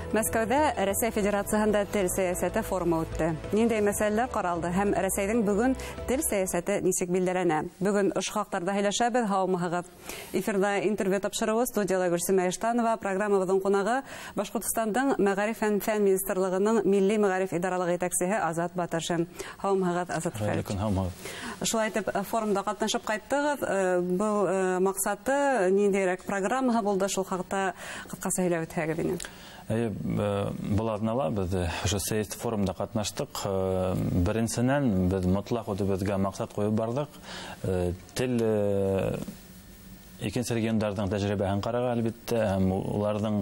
Мәскәүҙә Рәсәй Федерацияһында тел сәйәсәте форумы үтте. Ниндәй мәсьәләләр ҡаралды һәм Рәсәйҙең бөгөн тел сәйәсәте нисек билдәләнә? Бөгөн ошо хаҡтарҙа һөйләшәбеҙ. Һаумыһығыҙ. Эфирҙа интервью тапшырыуы, студияла Гөлсимә Иштанова, программабыҙҙың ҡунағы Башҡортостандың Мәғариф һәм фән министрлығының Милли мәғариф идаралығы етәксеһе Азат Батыршин. Һаумыһығыҙ, Азат Рафаэльевич. Шулай итеп, форумда ҡатнашып ҡайттығыҙ. Был маҡсаты ниндәйерәк программаһы булды, шул хаҡта ҡыҫҡаса һөйләп үтһәгеҙ ине. Был аҙнала беҙ ошо сәйәси форумда ҡатнаштыҡ. Беренсенән, беҙ мотлаҡ үҙебеҙгә маҡсат ҡуйып барҙыҡ. Тел икенсе региондарҙың тәжрибәһен ҡарарға, әлбиттә, һәм уларҙың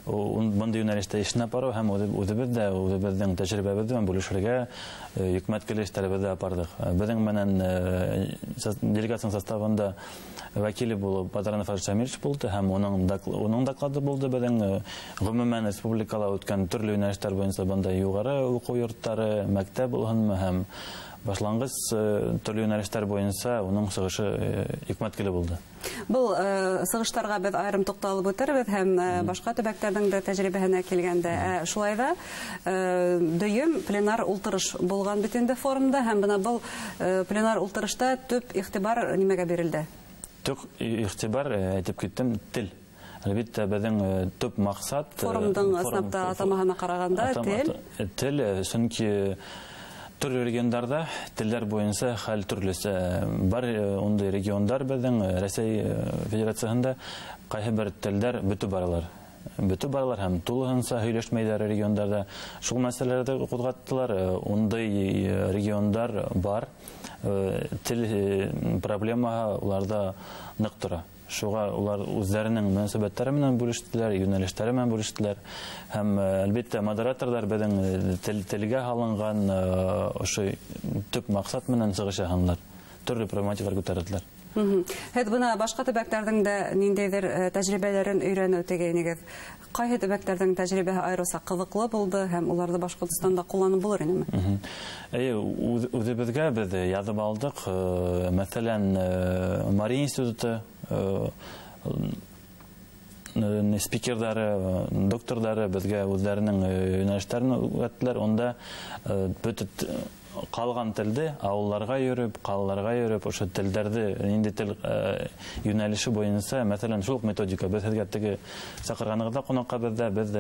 бындай йүнәлештә эшен апарыу, һәм үҙебеҙ ҙә үҙебеҙҙең тәжрибәбеҙҙе менән бүлешергә йөкмәткеле эштәребеҙҙе апарҙыҡ. Беҙҙең менән делегацияның составында вәкиле булып Бадранов Азат Шамилович булды, һәм уның доклады булды. Беҙҙең ғөмүмән республикала үткән төрлө йүнәлештәр буйынса бындай юғары уҡыу йорттары, мәктәп булһынмы һәм башланғыс төрлө йүнәлештәр буйынса уның сығышы йөкмәткеле булды. Был сығыштарға беҙ айырым туҡталып үтербеҙ һәм башҡа төбәктәрҙең дә тәжрибәһенә килгәндә. Шулай ҙа дөйөм пленар ултырыш булған бит инде форумда, һәм бына был пленар ултырышта төп иғтибар нимәгә бирелде? Төп иғтибар, әйтеп киттем, тел. Әлбиттә, беҙҙең төп маҡсат форумдың ысынлап та атамаһына ҡарағанда тел. Тел, сөнки төрлө региондарҙа телдәр буйынса хәл төрлөсә. Бар ундай региондар беҙҙең Рәсәй Федерацияһында ҡайһы бер телдәр бөтөп баралар. Бөтөп баралар һәм тулыһынса һөйләшмәйҙәр региондарҙа. Шул мәсьәләләрҙе ҡуҙғаттылар. Ундай региондар бар. Тел проблемаһы уларҙа ныҡ тора. Шуға улар үҙҙәренең мөнәсәбәттәре менән бүлештеләр, йүнәлештәре менән бүлештеләр. Һәм, әлбиттә, модераторҙар беҙҙең телгә һалынған ошо төп маҡсат менән сығыш яһанылар. Төрлө проблематикалар күтәрҙеләр. Һеҙ бына башҡа төбәктәрҙең дә ниндәйҙер тәжрибәләрен өйрәнеү тигәйнегеҙ. Ҡайһы төбәктәрҙең тәжрибәһе айырыуса ҡыҙыҡлы булды һәм уларҙы Башҡортостанда ҡулланып булыр инеме? Эйе, үҙебеҙгә беҙ яҙып алдыҡ. Мәҫәлән, Мария институты спикерҙары, докторҙары беҙгә үҙҙәренең йүнәлештәрен үттеләр. Унда бөтә ҡалған телде ауылларға йөрөп, ҡалаларға йөрөп, ошо телдәрҙе ниндәй тел йүнәлеше буйынса, мәҫәлән, шул уҡ методика. Беҙ һеҙгә теге саҡырғанығыҙҙа ҡунаҡҡа беҙ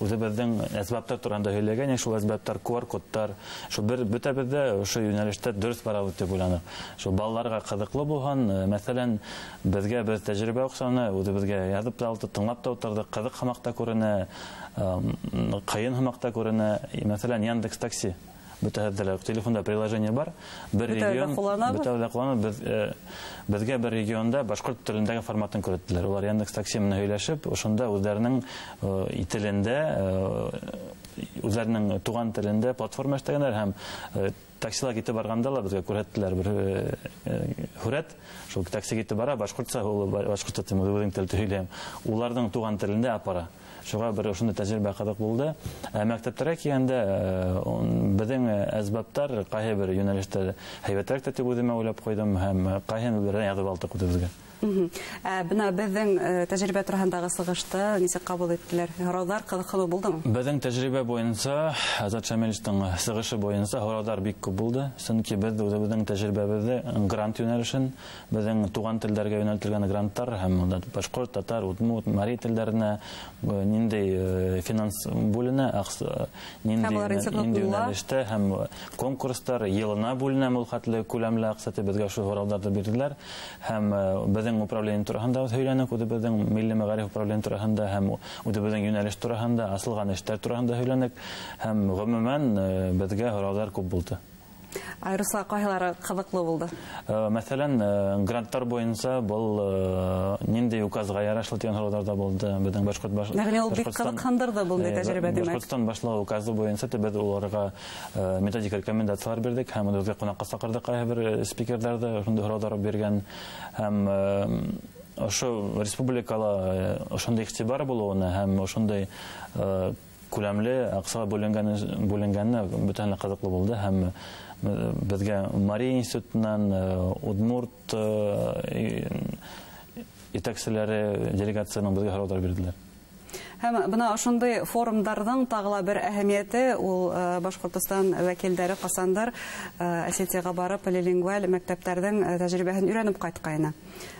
үҙебеҙҙең әсбаптар тураһында һөйләгән, шул әсбаптар, QR-кодтар, шул бер бөтәбеҙ ҙә ошо йүнәлештә дөрөҫ барабыҙ тип уйланыҡ. Шул балаларға ҡыҙыҡлы булһын, мәҫәлән, беҙгә беҙ тәжрибә оҡшаны, үҙебеҙгә яҙып та алдыҡ, тыңлап та ултырҙыҡ, ҡыҙыҡ һымаҡ та күренә, ҡыйын һымаҡ та күренә. Мәҫәлән, Яндекс такси. Бөтәһе лә телефонда приложение бар. Бер регион бөтәһе ҡуллана. Беҙгә бер регионда башҡорт телендәге форматын күрһәттеләр. Улар Яндекс такси менән һөйләшеп, ошонда үҙҙәренең телендә, үҙҙәренең туған телендә платформа эшләгәндәр һәм таксила китеп барғанда ла беҙгә күрһәттеләр бер һүрәт. Шул такси китеп бара, башҡортса, ул башҡортса тим, үҙебеҙҙең телдә һөйләйем. Уларҙың туған телендә апара. Шуға бер ошондай тәжрибә ҡыҙыҡ булды. Мәктәптәргә килгәндә, беҙҙең әсбаптар ҡайһы бер йүнәлештә һәйбәтерәк тә тип үҙемә уйлап ҡуйҙым һәм ҡайһы берҙән яҙып алдыҡ үҙебеҙгә. Бына беҙҙең тәжрибә тураһындағы сығышты нисек ҡабул иттеләр? Һорауҙар ҡыҙыҡлы булдымы? Беҙҙең тәжрибә буйынса, Азат Шамиловичтың сығышы буйынса һорауҙар бик күп булды. Сөнки беҙ үҙебеҙҙең тәжрибәбеҙҙе грант йүнәлешен, беҙҙең туған телдәргә йүнәлтелгән гранттар һәм унда башҡорт, татар, удмурт, мари телдәренә ниндәй финанс бүленә, ниндәй йүнәлештә һәм конкурстар йылына бүленә ул хәтле күләмле аҡса тип беҙгә шул һорауҙарҙы бирҙеләр. Һәм беҙҙең управление тураһында һөйләнек, үҙебеҙҙең милли мәғариф управление тураһында һәм үҙебеҙҙең йүнәлеш тураһында, асылған эштәр тураһында һөйләнек һәм ғөмүмән беҙгә һорауҙар күп булды. Айырыуса ҡайһылары ҡыҙыҡлы булды? Мәҫәлән, гранттар буйынса был ниндәй указға ярашлы тигән һорауҙар ҙа булды. Беҙҙең башҡорт баш Йәғни ул бик ҡыҙыҡһындырҙы был тәжрибә, тимәк. Башҡортостан башлығы указы буйынса беҙ уларға методик рекомендациялар бирҙек һәм үҙебеҙгә ҡунаҡҡа саҡырҙыҡ ҡайһы бер спикерҙарҙы, ошондай һорауҙар биргән һәм ошо республикала ошондай иғтибар булыуына һәм ошондай күләмле аҡса бүленгәне бөтәһенә лә ҡыҙыҡлы булды һәм беҙгә Мария институтынан, Удмурт етәкселәре делегацияның беҙгә һорауҙар бирҙеләр. Һәм бына ошондай форумдарҙың тағы ла бер әһәмиәте ул Башҡортостан вәкилдәре ҡасандыр Осетияға барып полилингваль мәктәптәрҙең тәжрибәһен өйрәнеп ҡайтҡайны.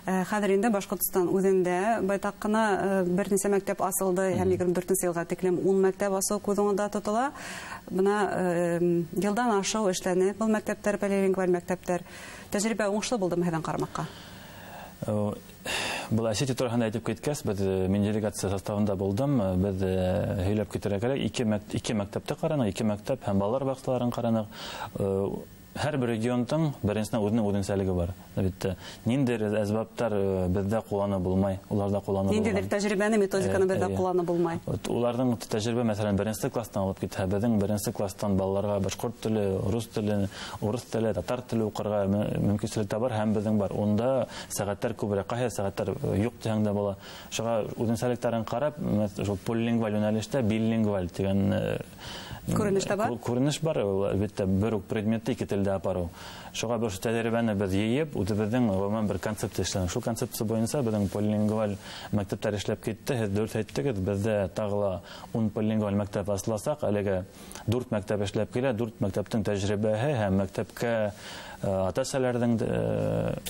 Хәҙер инде Башҡортостан үҙендә байтаҡ ҡына бер нисә мәктәп асылды һәм 24 йылға тиклем 10 мәктәп асыу күҙ уңында тотола. Бына йылдан ашыу эшләне был мәктәптәр, полилингваль мәктәптәр. Тәжрибә уңышлы булдымы һеҙҙең ҡарамаҡҡа? Был Осетия тураһында әйтеп киткәс, беҙ мин делегация составында булдым, беҙ һөйләп китергә кәрәк, ике мәктәпте ҡараныҡ, ике мәктәп һәм балалар баҡсаларын ҡараныҡ. Һәр бер региондың беренсенән үҙенең үҙенсәлеге бар. Әлбиттә, ниндәйҙер әсбаптар беҙҙә ҡулланып булмай, уларҙа ҡулланып булмай. Ниндәйҙер тәжрибәне, методиканы беҙҙә ҡулланып булмай. Уларҙың тәжрибә, мәҫәлән, беренсе класстан алып китһә, беҙҙең беренсе класстан балаларға башҡорт теле, рус теле, урыҫ теле, татар теле уҡырға мөмкинселек тә бар һәм беҙҙең бар. Унда сәғәттәр күберәк, ҡайһы сәғәттәр юҡ тиһәң дә була. Шуға үҙенсәлектәрен ҡарап, шул полилингваль йүнәлештә билингваль тигән күренеш тә бар. Күренеш бар, ул әлбиттә бер үк предметты ике телдә апарыу. Шуға бер тәжрибәне беҙ йыйып, үҙебеҙҙең ғөмүмән бер концепция эшләнек. Шул концепция буйынса беҙҙең полилингваль мәктәптәр эшләп китте. Һеҙ дөрөҫ әйттегеҙ, беҙҙә тағы ла 10 полилингваль мәктәп асыласаҡ. Әлегә 4 мәктәп эшләп килә. 4 мәктәптең тәжрибәһе һәм мәктәпкә ата-әсәләрҙең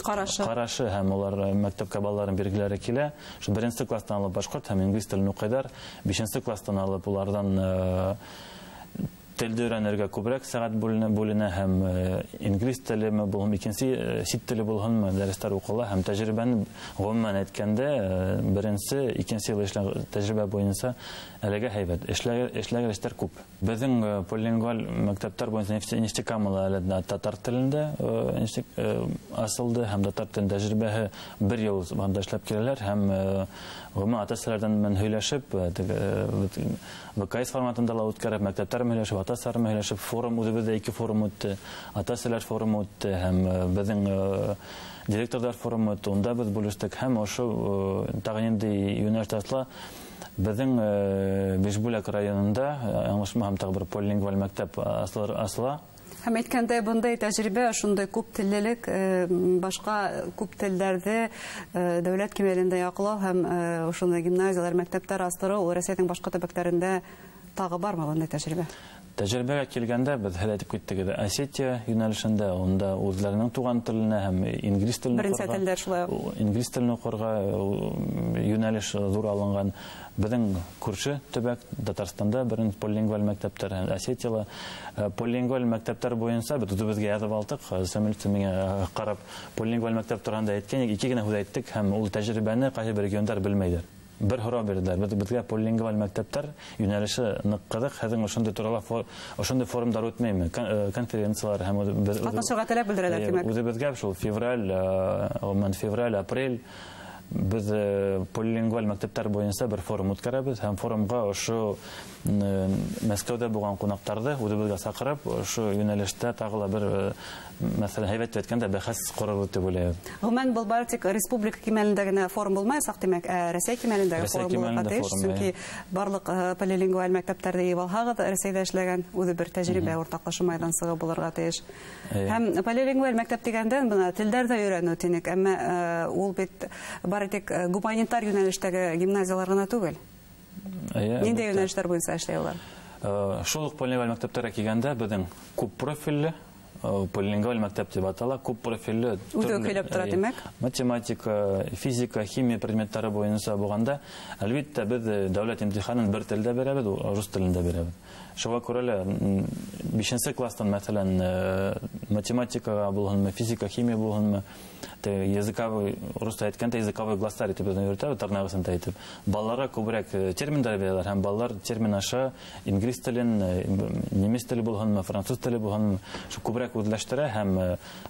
ҡарашы һәм улар мәктәпкә балаларын биргеләре килә. Шул беренсе класстан алып башҡорт һәм инглиз телен уҡыйҙар. 5-нсе класстан алып уларҙан телде өйрәнергә күберәк сәғәт бүленә һәм инглиз телеме булһын, икенсе сит теле булһынмы дәрестәр уҡыла һәм тәжрибәне ғөмүмән әйткәндә, беренсе, икенсе йыл эшләгән тәжрибә буйынса әлегә һәйбәт. Эшләгән эштәр күп. Беҙҙең полилингваль мәктәптәр буйынса Нефтекамала әле татар телендә асылды һәм татар телен тәжрибәһе бер йыл бында эшләп киләләр һәм ғөмүмән ата-әсәләрҙән менән һөйләшеп, ВКС форматында ла үткәреп, мәктәптәр менән һөйләшеп, ата-әсәләр менән һөйләшеп, форум үҙебеҙҙә 2 форум үтте, ата-әсәләр форумы үтте һәм беҙҙең директорҙар форумы үтте, унда беҙ бүлештек һәм ошо тағы ниндәй йүнәлеш асыла. Беҙҙең Бишбүләк районында, яңылышмаһам, тағы бер полилингваль мәктәп асыла. Һәм әйткәндәй, бындай тәжрибә, шундай күп теллелек, башҡа күп телдәрҙе дәүләт кимәлендә яҡлау һәм ошондай гимназиялар, мәктәптәр астырыу ул Рәсәйҙең башҡа төбәктәрендә тағы бармы бындай тәжрибә? Тәжрибәгә килгәндә, беҙ һеҙ әйтеп киттегеҙ, Осетия йүнәлешендә, унда үҙләренең туған теленә һәм инглиз телен Беренсе уҡырға, телдәр шулай уҡ. Инглиз телен уҡырға йүнәлеш ҙур алынған. Беҙҙең күрше төбәк Татарстанда беренсе полилингваль мәктәптәр һәм Осетияла полилингваль мәктәптәр буйынса беҙ үҙебеҙгә яҙып алдыҡ. Сәмил миңә ҡарап полилингваль мәктәп тураһында әйткән, ике генә һүҙ әйттек һәм ул тәжрибәне ҡайһы бер региондар белмәйҙәр. Бер һорау бирҙеләр. Беҙгә полилингваль мәктәптәр йүнәлеше ныҡ ҡыҙыҡ. Һеҙҙең ошондай турала ошондай форумдар үтмәйме? Конференциялар һәм Ҡатнашырға теләк белдерәләр, тимәк. Үҙебеҙгә шул ғөмүмән февраль, апрель беҙ полилингваль мәктәптәр буйынса бер форум үткәрәбеҙ һәм форумға ошо Мәскәүҙә булған ҡунаҡтарҙы үҙебеҙгә саҡырып, ошо йүнәлештә тағы ла бер мәҫәлән, һәйбәт тип әйткәндә, бәхәс ҡорорбоҙ тип уйлайбыҙ. Ғөмүмән, был бары тик республика кимәлендә генә форум булмаясаҡ, тимәк, Рәсәй кимәлендәге Рәсәй форум булырға кимәлендә тейеш, форум, сөнки эйе. барлыҡ полилингваль мәктәптәрҙе йыйып алһағыҙ, Рәсәйҙә эшләгән үҙе бер тәжрибә уртаҡлашыу майҙансығы булырға тейеш. Һәм полилингваль мәктәп тигәндән бына телдәрҙе өйрәнеү тинек, әммә ул бит бары тик гуманитар йүнәлештәге гимназиялар ғына түгел. Ниндәй йүнәлештәр буйынса эшләй улар? Шул уҡ полилингваль мәктәптәргә килгәндә, беҙҙең күп профилле полилингваль мәктәп тип атала, күп профилле Үҙе төрлө, көйләп тора, тимәк? Математика, физика, химия предметтары буйынса булғанда, әлбиттә, беҙ дәүләт имтиханын бер телдә бирәбеҙ, ул рус телендә бирәбеҙ. Шуға күрә лә 5-нсе класстан, мәҫәлән, математикаға булһынмы, физика, химия булһынмы, теге языковой, русса әйткәндә, языковой глоссарий тип беҙ өйрәтәбеҙ, тырнағысын да әйтеп. Балаларға күберәк терминдар бирәләр һәм балалар термин аша инглиз телен, немец теле булһынмы, француз теле булһынмы, шул күберәк үҙләштерә һәм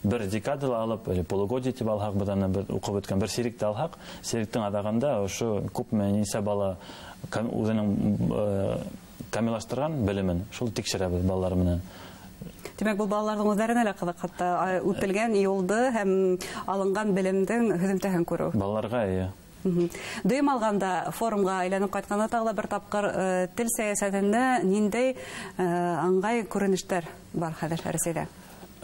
бер декадала алып, или полугодие тип алһаҡ, беҙ аны бер уҡып бөткән бер сиректе алһаҡ, сиректең аҙағында ошо күпме нисә бала үҙенең камиллаштырған белемен шул тикшерәбеҙ балалар менән. Тимәк, был балаларҙың үҙҙәренә лә ҡыҙыҡ, хатта үтелгән юлды һәм алынған белемдең һөҙөмтәһен күреү. Балаларға, эйе. Дөйөм алғанда форумға әйләнеп ҡайтҡанда тағы ла бер тапҡыр тел сәйәсәтендә ниндәй ыңғай күренештәр бар хәҙер Рәсәйҙә?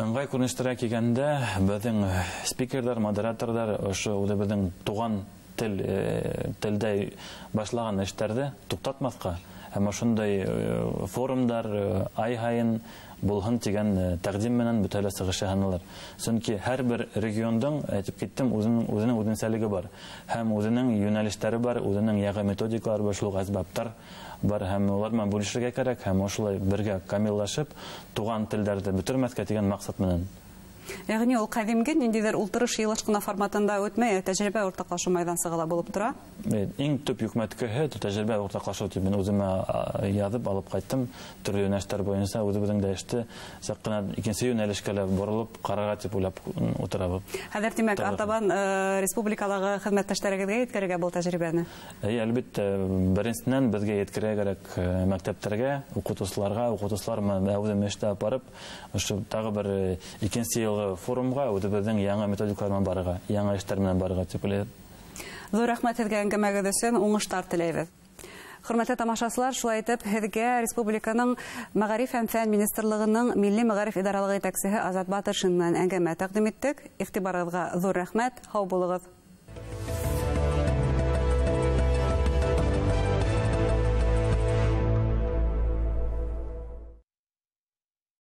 Ыңғай күренештәргә килгәндә, беҙҙең спикерҙар, модераторҙар ошо үҙебеҙҙең туған Телдә башлаған эштәрҙе туҡтатмаҫҡа һәм ошондай форумдар ай һайын булһын тигән тәҡдим менән бөтә лә сығыш яһанылар. Сөнки һәр бер региондың, әйтеп киттем, үҙенең үҙенсәлеге бар һәм үҙенең йүнәлештәре бар, үҙенең яңы методикалар бар, шул уҡ әсбаптар бар һәм улар менән бүлешергә кәрәк һәм ошолай бергә камиллашып туған телдәрҙе бөтөрмәҫкә тигән маҡсат менән. Йәғни ул ҡәҙимге ниндәйҙер ултырыш йыйылыш ҡына форматында үтмәй, тәжрибә уртаҡлашыу майҙансығы ла булып тора. Иң төп йөкмәткеһе тәжрибә уртаҡлашыу тип мин үҙемә яҙып алып ҡайттым. Төрлө йүнәлештәр буйынса үҙебеҙҙең дә эште саҡ ҡына икенсе йүнәлешкә лә боролоп ҡарарға тип уйлап ултырабыҙ. Хәҙер, тимәк, артабан республикалағы хеҙмәттәштәрегеҙгә еткерергә был тәжрибәне? Эйе, әлбиттә, беренсенән беҙгә еткерергә кәрәк мәктәптәргә, уҡытыусыларға, уҡытыусылар менән әүҙем эштә апарып, ошо тағы бер икенсе йылғы форумға үҙебеҙҙең яңы методикалар менән барырға, яңы эштәр менән барырға тип уйлайым. Ҙур рәхмәт һеҙгә әңгәмәгеҙ өсөн, уңыштар теләйбеҙ. Хөрмәтле тамашасылар, шулай итеп, һеҙгә Республиканың Мәғариф һәм фән министрлығының Милли мәғариф идаралығы етәксеһе Азат Батыршин менән әңгәмә тәҡдим иттек. Иғтибарығыҙға ҙур рәхмәт, һау булығыҙ.